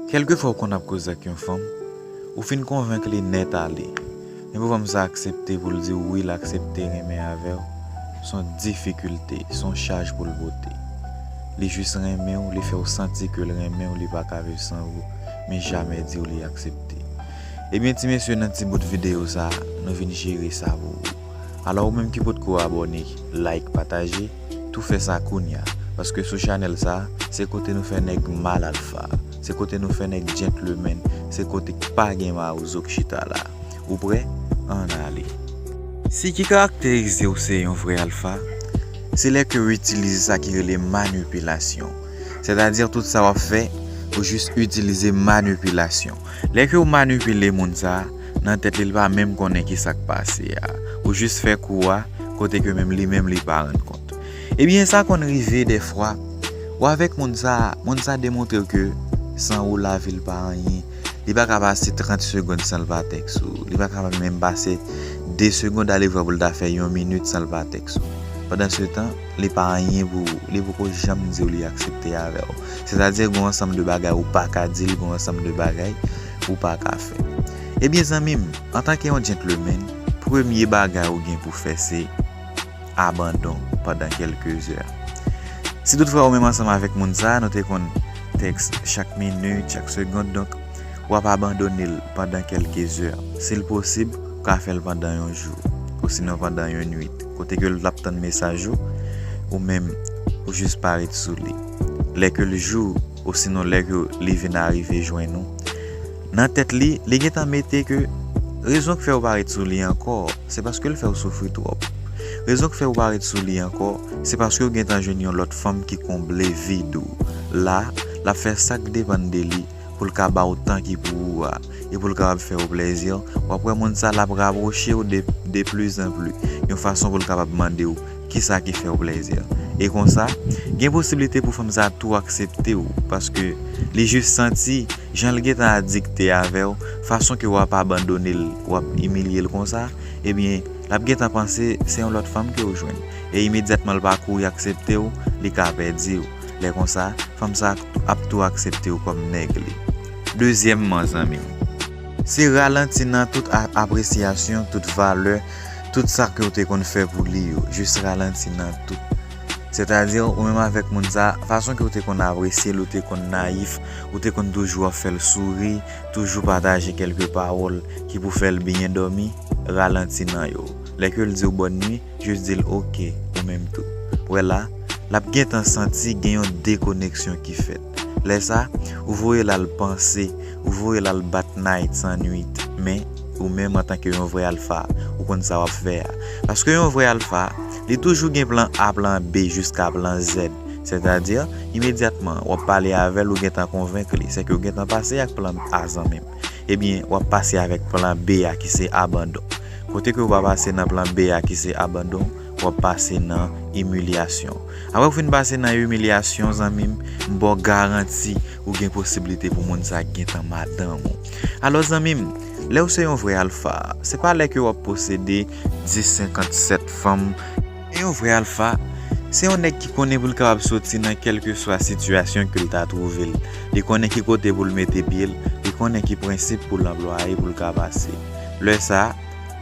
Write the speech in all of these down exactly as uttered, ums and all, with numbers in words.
Kèlkefwa w konn ap koze ak yon fanm, ou fin konvenk li nèt ale. Men pou fanm sa aksepte pou l di w wi, l aksepte renmen avè w, se yon difikilte, se yon chaj pou l pote. Li jis renmen w, li fè w santi ke l renmen w, li pa ka viv san ou, men jamè di w li aksepte. Ebyen, ti mesye, nan ti bout videyo sa, nou vin jere sa pou ou. Alò, ou menm ki potko abòne, like, pataje, tou fè sa kounya. Paske sou chanèl sa, se kote nou fè nèg mal alfa. Se kote nou fè nèg gentleman. Se kote k pa gen mawouzo k chita la. Ou prè? Ann ale. Si ki karakterize w se yon vrè alfa, se lè ke w itilize sa ki rele manipilasyon. Sètadi tout sa w ap fè, ou jis itilize manipilasyon. Lè ke w manipile moun sa, nan tèt li, li pa menm konnen ki sa k pase a. Ou jis fè kou a, kote ke menm li menm li pa rann kont. Ebyen, sa konn rive dèfwa, ou avèk moun sa, moun sa demontre w ke san ou lavi l pa anyen. Li pa ka pase trant segonn san l pa tèks ou. Li pa ka menm pase de segonn alevwa pou l ta fè yon minit san l pa tèks ou. Pandansetan, li pa anyen pou ou. Li poko janm di w li aksepte avè w. Sètadi, gon ansanm de bagay ou pa ka di l, gon ansanm de bagay ou pa ka fè. Ebyen, zanmi m, antanke yon gentleman, premye bagay ou gen pou fè se abandon pandan kèlke zè. Si toutfwa ou menm ansanm avèk moun sa, nou te konn tèks chak minit, chak segonn, donk, w ap abandone l pandan kèlke zè. Si l posib, ou ka fè l pandan yon jou, osinon pandan yon nuit, kote ke l ap tann mesaj ou, ou menm, ou jis pa ret sou li. Lè ke l jou, osinon lè ke li vin arive jwenn ou, nan tèt li, li gentan mete ke rezon k fè ou pa ret sou li ankò, se paske l fè ou soufri twòp. Rezon k fè ou pa ret sou li ankò, se paske ou gentan jwenn yon lòt fanm ki konble vid ou. La, l ap fè sa k depann de li pou l ka ba w tan ki pou ou a, e pou l kapab fè ou plèzi. W ap wè moun sa l ap rapwoche w de, de pli zan pli, yon fason pou l kapab mande w kisa ki fè w plèzi. E konsa, gen posiblite pou fanm sa tou aksepte w, paske li jis santi jan l gentan adikte avè w, fason ke w ap abandone l, w ap imilye l konsa, ebyen, l ap gentan panse se yon lòt fanm ke w jwenn. E imedyatman l pa kouri aksepte w, li ka pèdi w. Lè konsa, fanm sa ap tou aksepte w kòm nèg li. Dezyèmman, zanmi m, se ralanti nan tout a-, apresyasyon, tout valè, tout sa ke w te konn fè pou li yo. Jis ralanti nan tout. Sètadi, ou menm avèk moun sa, fason ke w te konn apresye l, ou te konn nayif, ou te konn toujou ap fè l souri, toujou pataje kèlke pawòl ki pou fè l byen dòmi, ralanti nan yo. Lè ke l di w bòn nwi, jis di l oke, ou menm tou. Ou wè la, l ap gentan santi gen yon dekoneksyon ki fèt. Lè sa, ou voye l al panse, ou voye l al bat night san nuit. Men, ou menm antanke yon vrè alfa, ou konn sa w ap fè a. Paske yon vrè alfa, li toujou gen plan A, plan B, jiska plan Z. Sètadi, imedyatman, w ap pale avè l, ou gentan konvenk li. Sèke ou gentan pase ak plan A, zanmi m. Ebyen, w ap pase avèk plan B a ki se abandon. Kote ke w pa pase nan plan B a ki se abandon, w ap pase nan imilyasyon. Apre w fin pase nan imilyasyon, zanmi m, m ba w garanti ou gen posiblite pou moun sa gentan madanm ou. Alò, zanmi m, lè w se yon vrè alfa, se pa lè ke w ap posede dis, senkant, sèt fanm. E yon vrè alfa, se yon nèg ki konnen pou l kapab soti nan kèlkeswa sitiyasyon ke l ta twouve l. Li konnen ki kote pou l mete pye l, li konnen ki prensip pou l anplwaye pou l ka pase. Lè sa,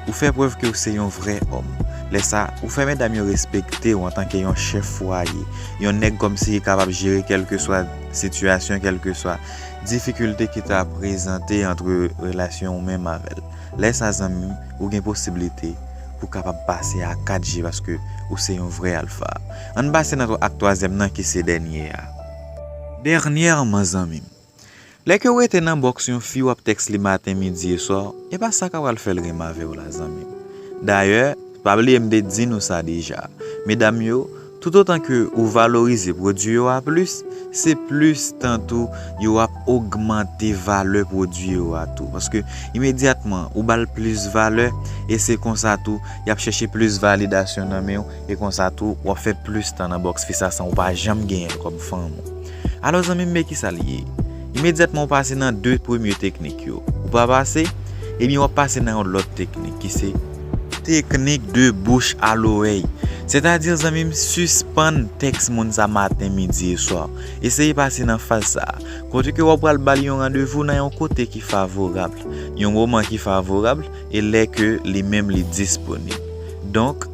ou fè prèv ke w se yon vrè òm. Lè sa, ou fè medam yo respekte w antanke yon chèf fwaye, yon nèg kòmsi ki kapab jere kèlkeswa sitiyasyon, kèlkeswa difikilte ki ta prezante ant relasyon ou menm avè l. Lè sa, zanmi m, ou gen posiblite pou kapab pase a kat je paske ou se yon vrè alfa. Ann pase nan twa-, ak twazyèm nan ki se dènye a. Dènyèman, zanmi m, lè ke w rete nan bòks yon fi, w ap tèks li maten, midi e swa, e pa sa k ap pral fè l renmen avè w la, zanmi m. Dayè, pa bliye m te di nou sa deja. Medam yo, toutotan ke ou valorize pwodui yo a plis, se plis tan tou yo ap ogmante valè pwodui yo a tou. Paske imedyatman ou ba l plis valè, e se konsa tou y ap chèche plis validasyon nan men w, e konsa tou w ap fè plis tan nan bòks fi sa san ou pa janm genyen l kòm fanm ou. Alò, zanmi m, men kisa l ye. Imedyatman ou pase nan de premye teknik yo, ou pa pase, ebyen w ap pase nan yon lòt teknik ki se teknik de bouch a lorèy. Sètadi, zanmi m, sispann tèks moun sa maten, midi e swa. Eseye pase nan faz sa a. Kote ke w ap pral ba l yon randevou nan yon kote ki favorab, yon moman ki favorab, e lè ke li menm li disponib. Donk,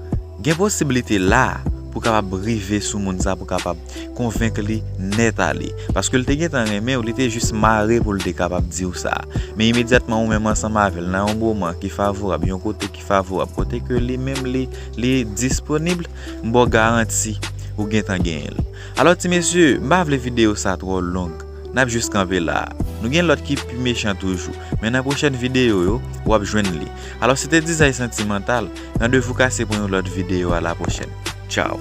gen posiblite la pou kapab rive sou moun sa, pou kapab konvenk li nèt ale. Paske l te gentan renmen w, li te jis mare pou l te kapab di w sa. Men imedyatman ou menm ansanm avè l nan yon moman ki favorab, yon kote ki favorab, kote ke li menm li, li disponib, m ba w garanti ou gentan genyen l. Alò ti mesye, m pa vle videyo sa twò long. N ap jis kanpe la. Nou gen lòt ki pi mechan toujou. Men nan pwochèn videyo yo, w ap jwenn li. Alò se te Dizay Santimantal. Randevou kase pou yon lòt videyo. A la pwochèn. Tchaw.